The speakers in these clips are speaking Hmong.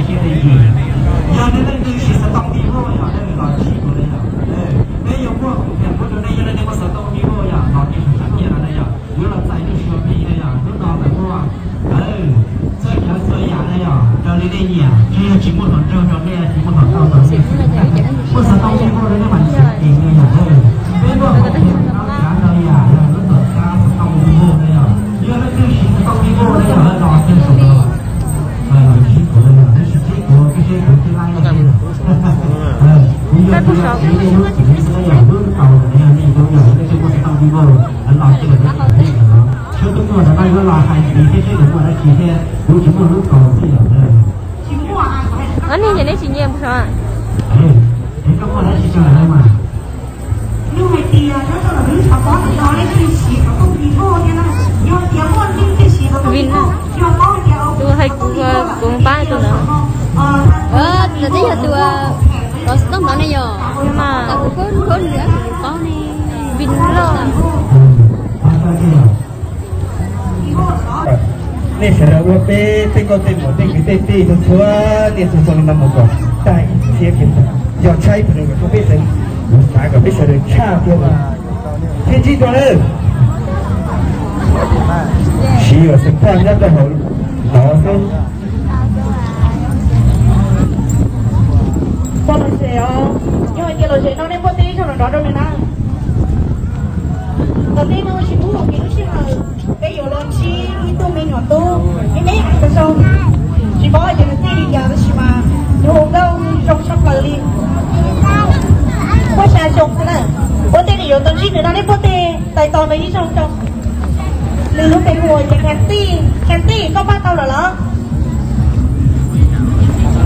Yog nej leej twg siv xov tooj Vivo yog nej los sib kuv na yom. Peb yuav muaj koom pheem pub rau nej, yog nej leej twg muaj xov tooj Vivo yog los nej sim saib kiag no na yom. Yuav los txais nej suav plig na yom. Hnub no lawv muaj txhua yam txhua yam na yom, raws li nej nyiam, tsis yog tsis muaj hluas nraug rau nej, tsis muaj hluas nraug rau nej. Muaj xov tooj Vivo rau nej mas siv ceev na yom. Peb muaj koom pheem no txhua yam yog lub tuam txhab xov tooj Vivo na yom. Yog leej twg siv xov tooj Vivo na yom, los kiag saum no. Sib kuv na yom, nej sim sib kuv, sib kuv sib laij na. Kuv yog tus siv nej lub txim xwb na yom, lub tau na yom, nej zoo yom, nej twb muaj xov tooj Vivo los kiag lawm, seb twb muaj no yuav los hais ntxiv thiab seb yuav muaj dab tsi thiab, kuv tsis muaj lub tau xwb yom. Ob niag ces neb tsis nyiam puas? Es koj muaj dab tsi tso mas. Nws hais tias nyob rau lawv lub tshav pob no nej thiaj siv xov tooj Vivo thiab na. Yog tias muaj nej thiaj siv xov tooj Vivo, yog paub hais tias tus hais kuv, kuv pab tus ntawd. Tus ntawd twb yog tus kom xov tooj ntawd ne yom. Mas kuv khuab khuab nws kuv paub ne. Vim loj. Nej sawv daws ua peb tej nkauj tej muam tej kwv tej tij txhua txhua niaj txhua txhua li no mus kom tag ib txhiab kiag, yog tshaib plhuav rau peb sawv, kuv xav kom peb sawv daws tshaj thiab. Thiab ntsib dua lawm, siv yuav xeem phaj nyob rau hauv no xwb. Poj los zes os, yog hais tias los zes no nej muaj teb zog los nrov rau nws na. Tom ntej no tsis pub ua kev lub sij hawm, peb yuav los ntsib ib tug me nyuam tub me me hais tau zoo, tsis paub hais tias nws txij li cas tab sis mas nws ua nkauj zoo tshaj plaws li. Muaj xya xyoo xwb na. Ua ntej nws yuav tau ntsib nws no nej puab tej tais tos nws ib zaug tso. Nws lub npe hu ua cas? Kheev Tij, Kheev Tij, koj pab tau lawm los?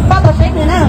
Pab tau seb nws na.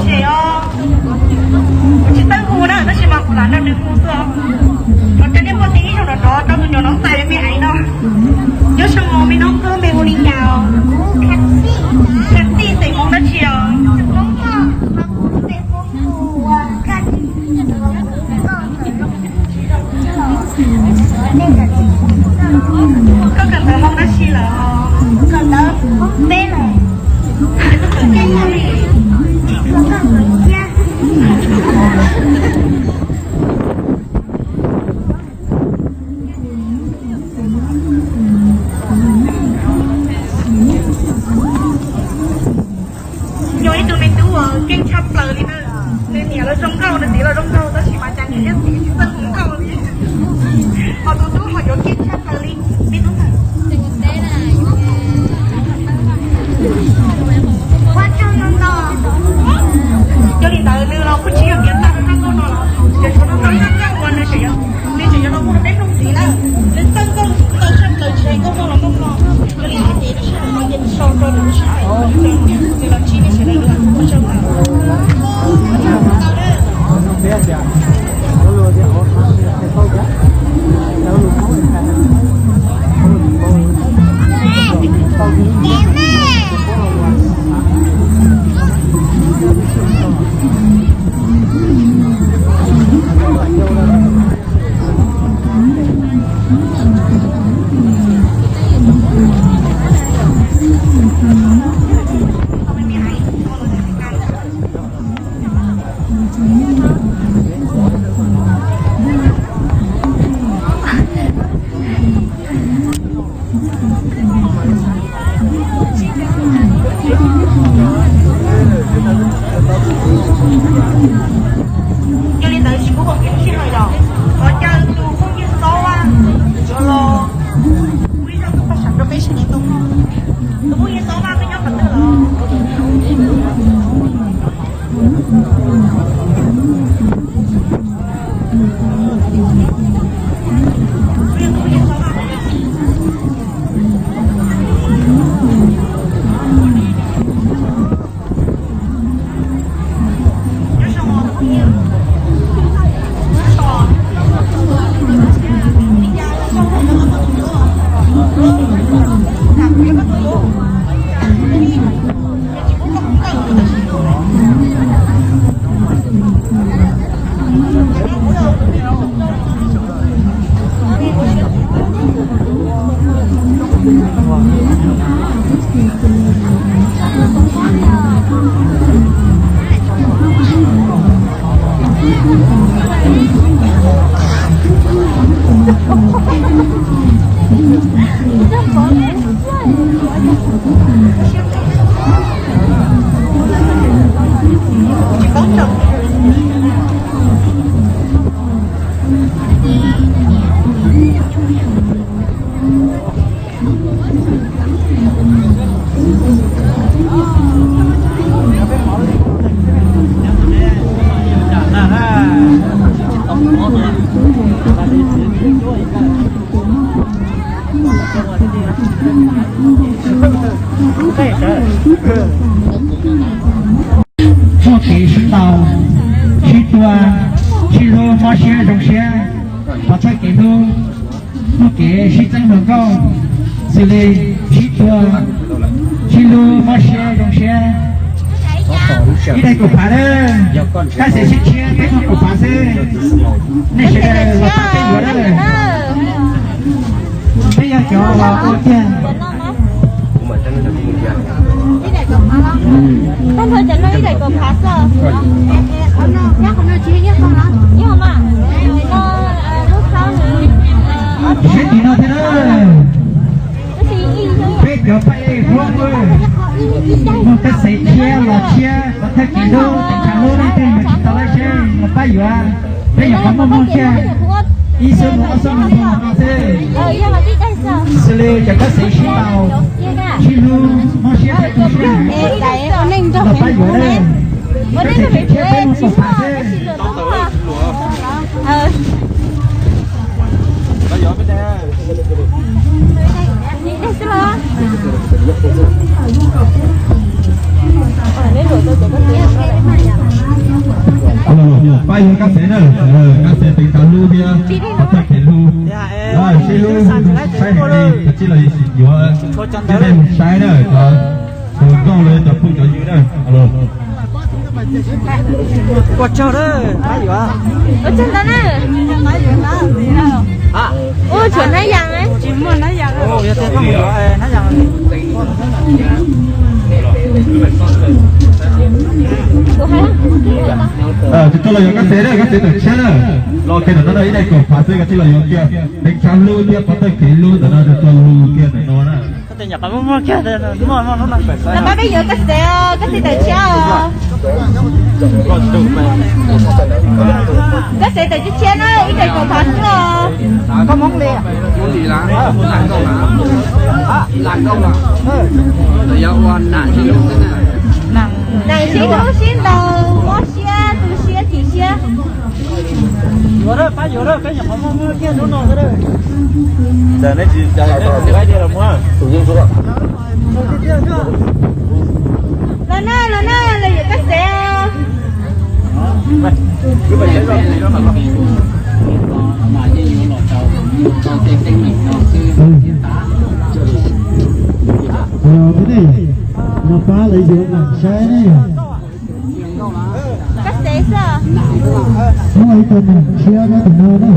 Ces os, kuv tsis txawj hu na, tab sis mas kuv lam nrog nws hu xwb. Thov rau nej muaj tib ib zaug rov rov rau tus nyuam noob tais me me aiv no. Nyob zoo os me noob, koj lub npe hu li cas os? Kha Tij, xeem Hmoob dab tsi os? Koj kawm ntawv Hmoob dab tsi lawm? Kawm ntawv Hmoob peb lawm. Yog ib tug me tub uas keej tshaj plaws li na. Nws niam los zoo nkauj, nws txiv los zoo nkauj, tab sis mas cas niam thiab txiv tsis txawj hu nkauj li. Ho tus tub ho yuav keej tshaj plaws li. Me tub ntawd. Yog li ntawd nws los kuj tsis yog tias tag hab nkauj no los, ces tshuav no tau zaj nkauj uas nws tseem, nws tseem yuav los mus rau peb hnub ntxiv na. Nws txawj nkauj ntawd tshaj plaws, tsis hais nkauj Hmoob los nkauj Nplog. Yog li ntawd ces lub sij hawm no ces sau rau nws lub sij hawm, nws los ntsib nej sawv daws dua. Ua tsaug ntau. Yog li ntawd tsis pub kom kev sij hawm yom, thov caw tus phooj ywg Xob Vaj yuav los ua ib zaj tub paj sam rau peb sawv daws tau mloog. Tus phooj ywg Xob Vaj koj nyob qhov twg los? Muaj kev sib ntaus, sib tua, sib hlub, mob siab zoo siab, pov thawj kev hlub, muaj kev sib txeeb hluas nkauj, xws li sib tua, sib hlub, mob siab zoo siab. Ib daim kaum phav lawm, kab xev sib tshiab peb muaj kaum phav xwb. Nej sawv daws los pab peb yuav lawm. Peb yog cov los ua tiag. Siab tim no thiab na. Peb cov paj ej huab muaj kab xev tshiab los tshiab, pov thawj kev hlub, teem tshav hlub leej twg yuav tsis tau laij seb los pab yuav. Peb yuav qhov muaj muaj kiag, ib xuab moos ob xuab moos no xwb. Xws li cov kab xev sib ntaus, sib hlub, mob siab peb tu siab heev, los pab yuav lawm. Kab xev tshiab tshiab peb muaj kaum phav xwb. Kab xev na, kab xev teev tau hlub thiab pov thawj kev hlub. Sib hlub saib heev li, kav tsij los yuav thiab nej mus saib na, cov tus nkauj los yog cov phooj cov ywg na. Ua tsaug ntau na. Ua tsaug hnab yas. Tus koj los yuav kab xev na, kab xev tawm tshiab na. Los kiag ntawm no ib daim kaum phav xwb, kav tsij los yuav kiag. Teev tau hlub thiab pov thawj kev hlub ntawm no rau cov hlub kiag ntawm no na. Los pab peb yuav kab xev, kab xev tawm tshiab os. Kab xev tawm tshiab tshiab na, ib daim kaum phav xwb os. Nam sib hlub sib ntaus, mob siab tu siab chim siab. Los na, los na, los yuav kab xev os. Los pab lawv yuav mam saib ne. Kab xev xwb. Muaj ib tug neeg tshiab nyob tim no na.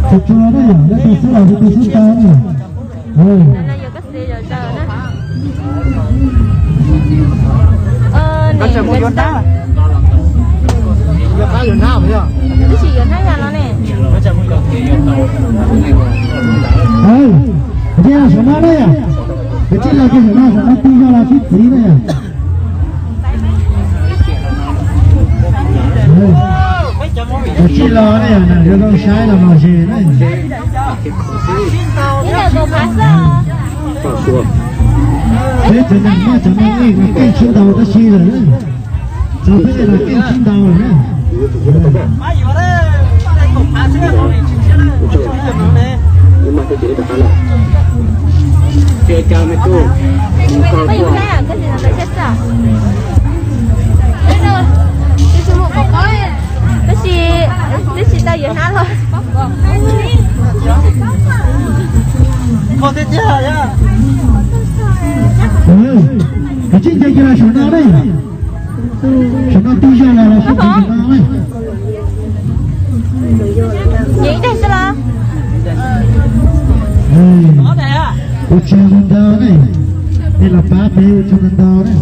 Tsuas tsuas na yom, leej twg xub los leej twg xub tau na. Tab sis yuav hnab yam no ne. Cia saum no na yom. Kav tsij los kiag saum no, saum no twg yog los sib txiv na yom. Kav tsij los na yom, nws yuav zoo saib los mos ze na. Peb cov neeg muaj cov neeg ej keej sib ntaus tab sis lawm na. Txog peb los keej sib ntaus lawm na. Tab sis, tab sis tau yuav hnab los. Kav tsij nce kiag los saum no na. Saum no twg yog los los sib txiv saum no na. Nce ib daim xwb los. Ua tsaug ntau ntau na. Nej los pab peb ua tsaug ntau ntau na.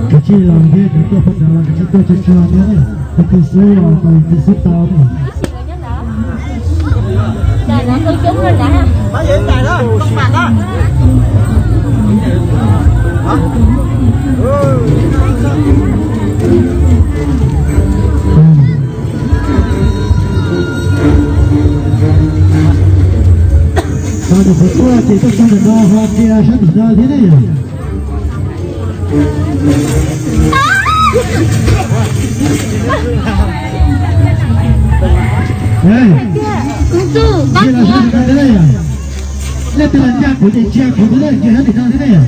Kav tsij los thiab, cov tuaj pab ntawd los kav tsij tuaj tsuag tsuag thiab na. Tus twg xub los tus twg xub tau na. Tau nws puas tuaj ces tuaj txog ntawm no ho qhia sab tim no thiab ne yom. Qhia los sab tim no thiab ne yom. Leej twg los ncaj kuv ces ntsia kuv thiab ne, ntsia sab tim no thiab ne yom.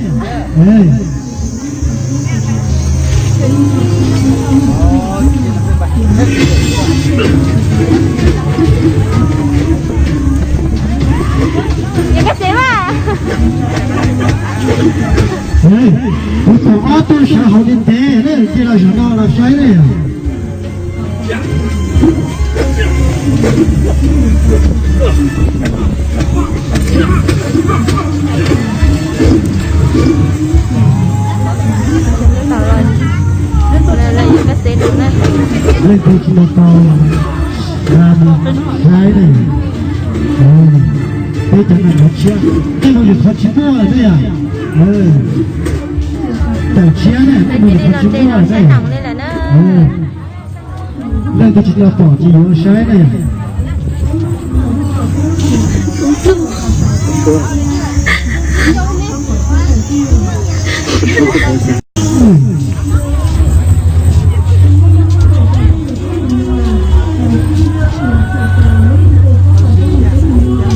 Kuv tus ob tug sawv hauv ntev ntev na, cia los zaum no los saib na yom. Leej twg tsis tau tau, saib na. Peb cov neeg nrov tshiab, tej zaum yus qhov tsis muaj na yom. Tawm tshiab na, tej zaum yus qhov tsis muaj na yom. Leej twg tsis tau pom ces yuav saib na yom.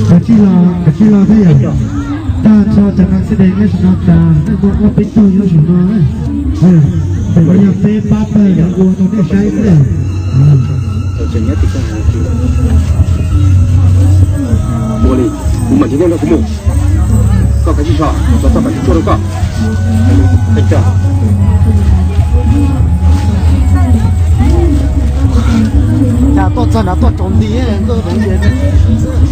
Kav tsij los, kav tsij los thiab yom. Tag nrho cov nas xib dees nyob saum no tas, nej muaj ob peb tug nyob saum no na. Ntawm no yog peb pab pawg ua rau nej saib xwb. Ua li, kuv mam nrhiav nyob nrog kuv mus. Koj kav tsij so, los txog mam nrhiav tshuaj rau koj. Cas tuaj txog nrad tuaj tsaus nti, nkauj hauv ces